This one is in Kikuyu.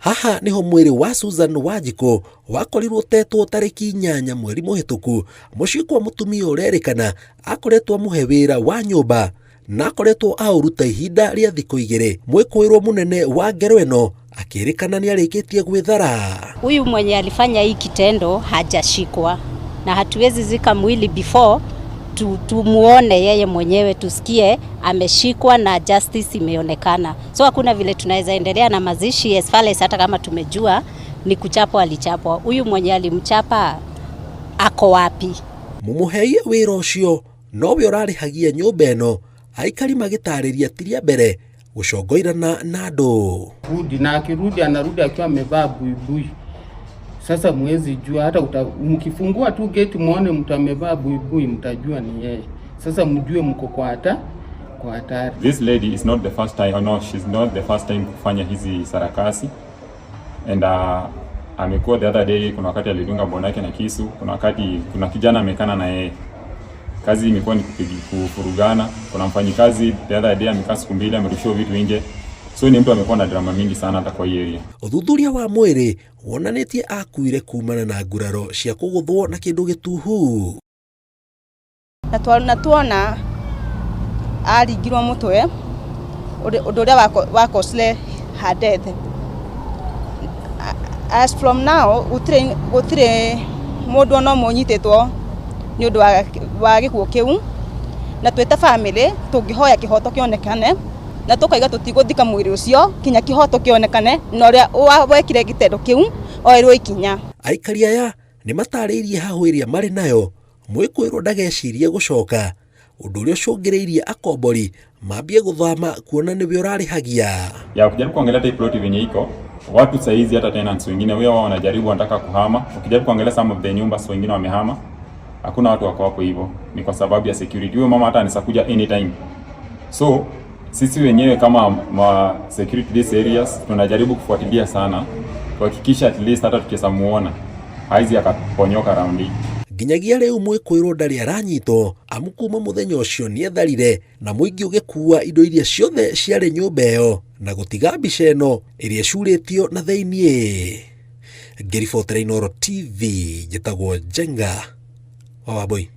Haha nĩho mwĩrĩ wa Susan Wanjikũ wakorirwo ũtetwo tarĩki 8 mweri mũhĩtũku mũciĩ kwa mũtumia ũrerĩkana akoretwo amũhe wĩra wa nyũmba na akoretwo aũruta ihinda rĩa thikũ 2. Mwĩkũĩrwo mũnene wa ngero ĩno akĩrĩkana nĩarĩkĩtie gwĩthara. Huyu mwenye alifanya hii kitendo hajashikwa na hatuwezi zika mwili before tumuone yeye mwenyewe, tusikie ameshikwa na justice imeonekana. So hakuna vile tunaweza endelea na mazishi as far as hata kama tumejua ni kuchapwa alichapwa. Huyu mwenye alimchapa ako wapi? Mumuhei wĩra ũcio nowe ũrarĩhagia nyũmba ĩno, aikari magĩtarĩria ti rĩa mbere gũcongoirana na andũ. Rudi na akirudi anarudi akiwa amevaa buibui. Sasa mwezi jua hata mkifungua tu gate muone mtu amevaa buibui mtajua ni yeye. Sasa mjue mko kwa hata kwa hatari. This lady is not the first time, oh no, she's not the first time kufanya hizi sarakasi. And amekuwa the other day, kuna wakati alidunga bwana yake na kisu, kuna wakati kuna kijana amekana na yeye. Kazi imekuwa ni kufurugana. Kuna mfanyikazi the other day amekaa siku 2 amerushiwa vitu nje. So ni mtu amekuwa na drama mingi sana hata kwa hii area. Ũthuthuria wa mwĩrĩ wonanĩtie akuire kumana na nguraro cia kũgũthwo na kĩndũ gĩtuhu. Na tuona aringirwo mũtwe ũndũ ũrĩa wakosire her death. As from now gũtirĩ mũndũ ona ũmwe ũnyitĩtwo nĩ ũndũ wa gĩkuũ kĩu, na twĩ ta family tũngĩhoya kĩhoto kĩonekane na tũkaiga tũtigũthika mwĩrĩ ũcio kinya kĩhoto kĩonekane na ũrĩa wekire gĩtendo kĩu oerwo ikinya. Aikari aya nĩ matarĩirie hahũ ĩrĩa marĩ nayo, mwĩkũĩrwo ndagecirie gũcoka, ũndũ ũrĩa ũcũngĩrĩirie akombori mambie gũthama kuona nĩwe ũrarĩhagia. Ya ukijaribu kuangalia hata hii plot venye iko, watu saa hizi hata tenants wengine wao wanajaribu wanataka kuhama. Ukijaribu kuangalia some of the nyumba wengine wamehama, hakuna watu wako hapo hivyo, ni kwa sababu ya security. Huyo mama hata anaweza kuja anytime. So sisi wenyewe kama ma security these areas tunajaribu kufuatilia sana kuhakikisha at least hata tukisamuona haizi akaponyoka round hii. Nginyagia rĩu mwĩkũĩrwo ndarĩ aranyitwo amu kuma mũthenya ũcio nĩetharire na mũingĩ ũgĩkua indo iria ciothe ciarĩ nyũmba ĩyo na gũtiga mbica ĩno ĩrĩa ĩcurĩtio na thĩiniĩ. Ngĩribotera Inooro TV, njĩtagwo Njenga wa Wambui.